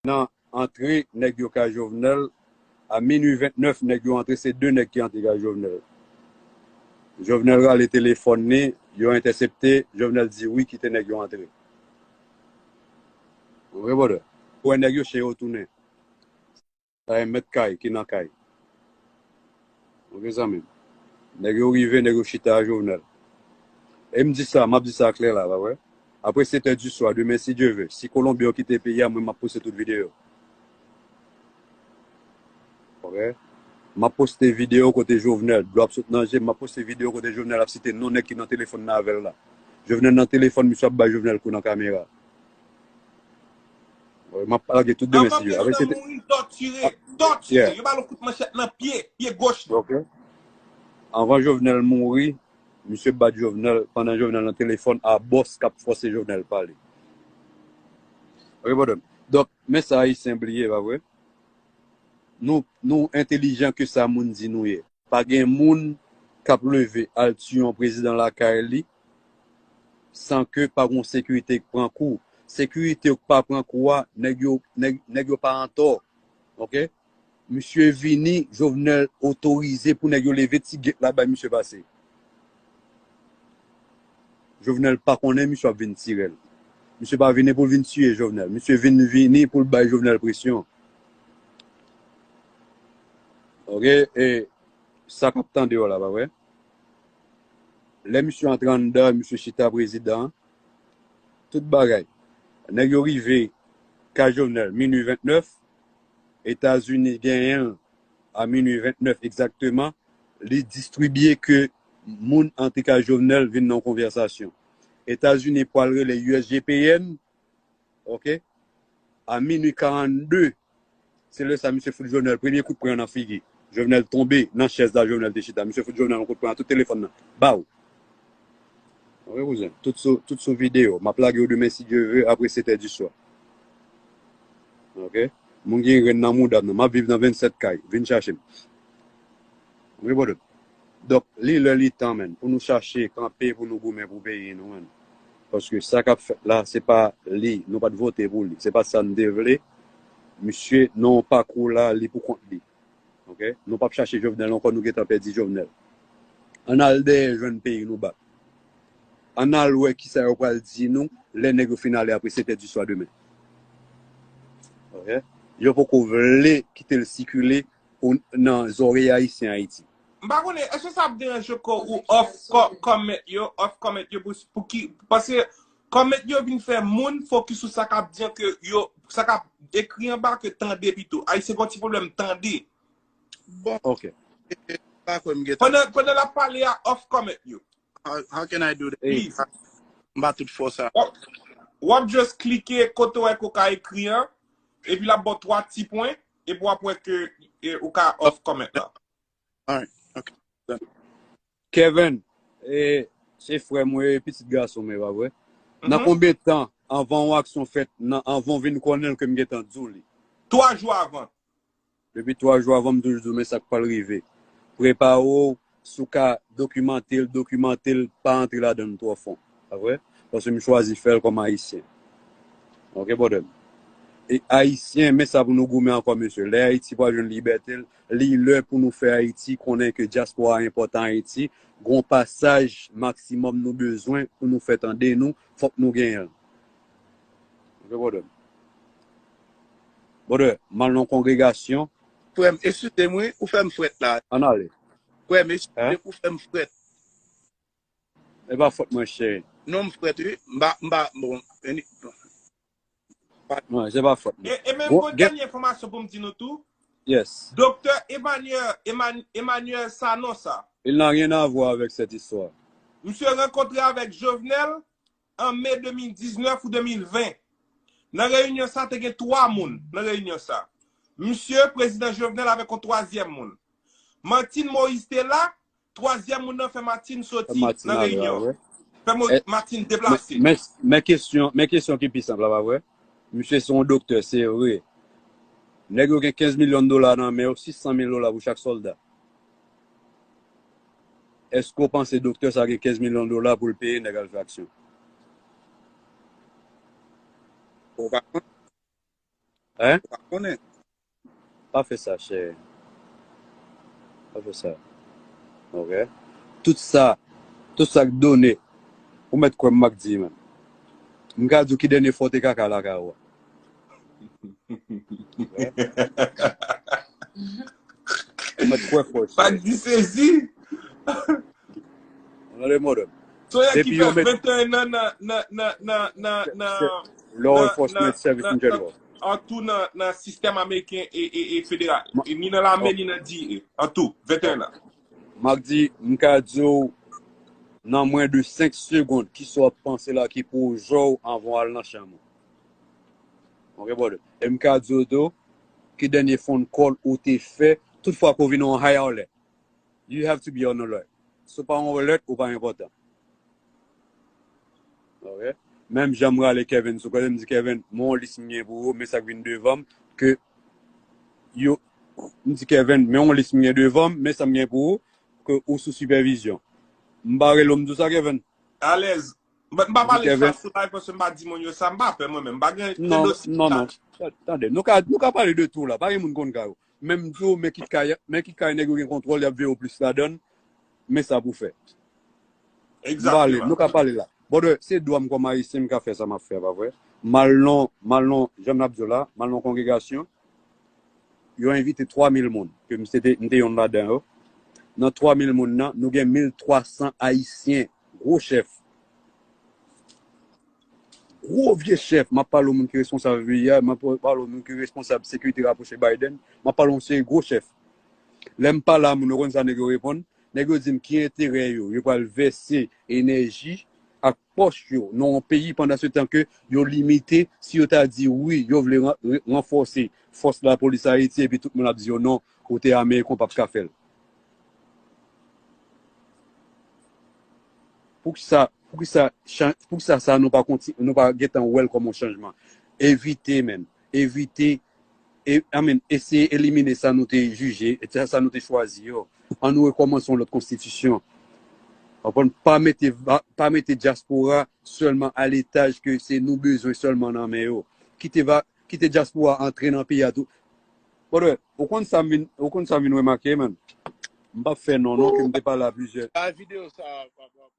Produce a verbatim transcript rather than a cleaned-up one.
nan antre nèg yo kay Jovenel, a minui vennèf, nèg yo antre, se de nèg ki antre kay Jovenel. Jovenel rale telefòn li, yo entèsepte, Jovenel di wi, kite nèg yo antre. Ou konprann, brother? Ou wè nèg yo, chen yo tounen. Sa e mèt kay ki nan kay. Ok, zanmi m. Nèg yo rive, nèg yo chita a Jovenel. E m di sa, m ap di sa klè la, pa vre? Apre sèt è di swa, demen, si Dye ve, si Kolonbyen yo kite peyi a, mwen, m ap poste tout videyo. Ok? M ap poste videyo kote Jovenel, dlo ap sot nan je m, m ap poste videyo kote Jovenel ap site non nèg ki nan telefòn nan avè l la. Jovenel nan telefòn, misye ap bay Jovenel kou nan kamera. Wi, m ap lage tout demen, si Dye ve. Apre, se te... Mouri, tòtire, tòtire. Yo ba l yon kout manchèt nan pye, pye goch li. Ok. Anvan Jovenel mouri, misye bat Jovenel, pandan Jovenel nan telefòn a bòs k ap fòse Jovenel pale. Ok, brother m. Donk, men sa Ayisyen bliye, pa vre? Nou, nou entelijan ke sa moun di nou ye. Pa gen moun k ap leve al tiye yon prezidan lakay li san ke pa gon sekirite k pran kou. Sekirite yo k pa pran kou a, nèg yo, nèg, nèg yo pa antò. Ok? Misye vini, Jovenel otorize pou nèg yo leve ti gèt la bay misye pase. Jovenel pa konnen misye ap vin tire l. Misye pa vini pou l vin tiye Jovenel. Misye vin, vini pou l bay Jovenel presyon. Ok? E sa k ap tande yo la, pa vre? Lè misye antre anndan, misye chita prezidan, tout bagay. Nèg yo rive kay Jovenel, minui vennèf, Etazini genyen l a minui vennèf egzakteman, li distribye ke moun antre kay Jovenel vin nan yon konvèsasyon. Etazini pral rele U S G P N, ok, a minui karannde, se lè sa misye fout Jovenel premye kout pwen nan figi. Jovenel tonbe nan chèz la Jovenel te chita. Misye fout Jovenel yon kout pwen a tout telefòn nan. Baw! Ok, kouzen. Tout sou, tout sou videyo. M ap lage yo demen, si Dye ve, apre sèt è di swa. Ok? Moun gen grenn nan mouda m nan. M ap viv nan vennsèt kay. Vin chache m. Ok, brother m. Donk, li lè, li tan, menn, pou nou chache kanpe, pou nou goumen pou peyi nou, menn. Paske sa k ap fèt la, se pa li. Nou pa t vote pou li. Se pa sa n te vle. Misye nan yon pakou la, li pou kont li. Ok? Nou p ap chache Jovenel ankò, nou gentan pèdi Jovenel. Ann al dèyè jwenn peyi nou bak. Ann al wè kisa yo pral di nou lè nèg yo fin ale apre sèt è di swa demen. Ok? Yo poko vle kite l sikile o, nan zòrèy Ayisyen Ayiti. M pa konnen, èske sa ap deranje kò ou off co-, comment yo, off comment yo pou, pou ki, paske comment yo vin fè moun focus sou sa k ap di an ke yo, sa k ap ekri anba ke tande pito. Ayisyen gen yon ti pwoblèm tande. Bon. Ok. E, e, pa kwè m gentan. Pandan, pandan l ap pale a, off comment yo. How, how can I do that? Please. M pa tout fò sa. W ap, w ap just klike kote w wè ke w ka ekri an, epi l ap ba w twa ti pwen, epi w ap wè ke, e, ou ka off comment la. Alright. Ok. Done. Kevin, e, se frè mwen, e, pitit gason mwen, pa vre? Nan konbyen tan anvan yon aksyon fèt, nan, anvan w vin konnen l ke m gentan di w li? Twa jou avan. Depi twa jou avan, m toujou di w, men sa k pral rive. Prepare w, si w ka dokimante l, dokimante l, pa antre ladan l twò fon. Pa vre? Paske m chwazi fè l kòm Ayisyen. Ok, brother m. E Ayisyen, men sa pou nou goumen ankò, mesye. Lè Ayiti pral jwenn libète l, li lè pou nou fè Ayiti konnen ke dyaspora enpòtan Ayiti, gon pasaj maksimòm nou bezwen pou nou fè tande nou, fòk nou genyen l. Ok, brother m. Brother, m al nan kongregasyon. Frè m, eskize m wi, ou fè m frèt la. Ann ale. Frè m, eskize m, ou fè m frèt. E pa fòt mwen, cheri. Non, m frèt wi. M pa, m pa, bon, anyway. Non, se pa fòt mwen. E, e menm gon dènye enfòmasyon pou m di nou tou. Yes. Doktè Emmanuel, Eman-, Emmanuel Sanon sa. Il n'a rien à voir avec cette histoire. Misye rankontre avèk Jovenel an me de mil diznèf ou de mil ven. Nan reyinyon sa, te gen twa moun nan reyinyon sa. Misye, prezidan Jovenel avèk yon twazyèm moun. Martine Moïse te la, twazyèm moun nan fè Martine soti nan reyinyon. Fè Mo-, Martine deplase. Men, men kesyon, men kesyon ki pi senp la, pa vre? Misye se yon doktè, se vre. Nèg yo gen kenz milyon dola nan men yo, sis san mil dola pou chak sòlda. Èske w panse doktè sa gen kenz milyon dola pou l peye nèg al fè aksyon? Ou pa konn. Hein? Pa konnen. Pa fè sa, chè. Pa fè sa. Ok? Tout sa, tout sa k done, ou mèt kwè m, Mack D, man. M ka di w ki dènye fwa w te kaka lakay ou a. Ou mèt kwè fò, chè. Mack D sezi. Ou tande, modèl. Soyè ki Depi fè yo met venteyen an nan, nan, nan, nan, nan, nan, law nan, enforcement nan, service in nan, general. An tou nan, nan sistèm ameriken e, e, e federal. Ma- E ni nan lame, Ok. Ni nan D E A. An tou, venteyen an. Mack D, m ka di w, nan mwen de senk segonn, ki sa w ap panse la ki pwojè w anvan w al nan chanm ou. Ok, brother? E m ka di w tou, ki dènye phone call ou te fè, tout fwa ke w vin yon high alert. You have to be on alert. Si w pa on alert, ou pa enpòtan. Ok? Menm jan m rale Kevin sou kote, m di, Kevin, men yon lis m gen pou ou, men sa k vin devan m, ke yo, m di, Kevin, men yon lis m gen devan m, men sa m gen pou ou, ke ou sou sipèvizyon. M pa rele w, m di w sa, Kevin. Alèz. But m pa M di, pale sa Kevin. Sou live paske m pa di moun yo sa, m pa pè mwen menm. M pa gen Non, tendans non, non. Tande, nou ka, nou ka pale de tou la. Pa gen moun konn kay ou. Menm di w, men ki kay, men ki kay nèg yo gen kontwòl, y ap veye w plis ladan l, men sa pou fè. M pale, Egzakteman. Nou ka pale la. Brother, se dwa m kòm Ayisyen, m ka fè sa m ap fè, pa vre? M al nan, m al nan, jan m ap di w la, m al nan kongregasyon, yo envite twa mil moun, ke m se te, m te yonn ladan yo. Nan twa mil moun nan, nou gen mil twa san Ayisyen, gwo chèf. Gwo vye chèf, m ap pale w moun ki responsab V I A, m ap pale w moun ki responsab sekirite rapwoche Biden, m ap pale w yon seri gwo chèf. Lè m pale a moun, ou konn sa nèg yo reponn? Nèg yo di m ki enterè yo, yo pral vèse enèji ak pòch yo nan yon peyi pandan se tan ke yo limite, si yo ta di wi, yo vle ran- re- ranfòse fòs lapolis Ayiti epi tout moun ap di yo non, kote Ameriken w p ap ka fè l. Poukisa, poukisa, chan- poukisa sa nou pa konti, nou pa gentan wè l kòm yon chanjman? Evite, men. Evite, e, I mean, eseye elimine sa nou te jije, e sa, sa nou te chwazi yo. Ann nou rekòmanse yon lòt konstitisyon. Konprann? Pa mete, va- pa mete dyaspora sèlman a letaj ke se nou bezwen sèlman nan men yo. Kite, va- kite dyaspora antre nan peyi a tou. Brother, ou konn sa m vin, ou konn sa m vin remake, man? M p ap fè non, non, ke m te pale a plizyè. Bay videyo sa a, papa.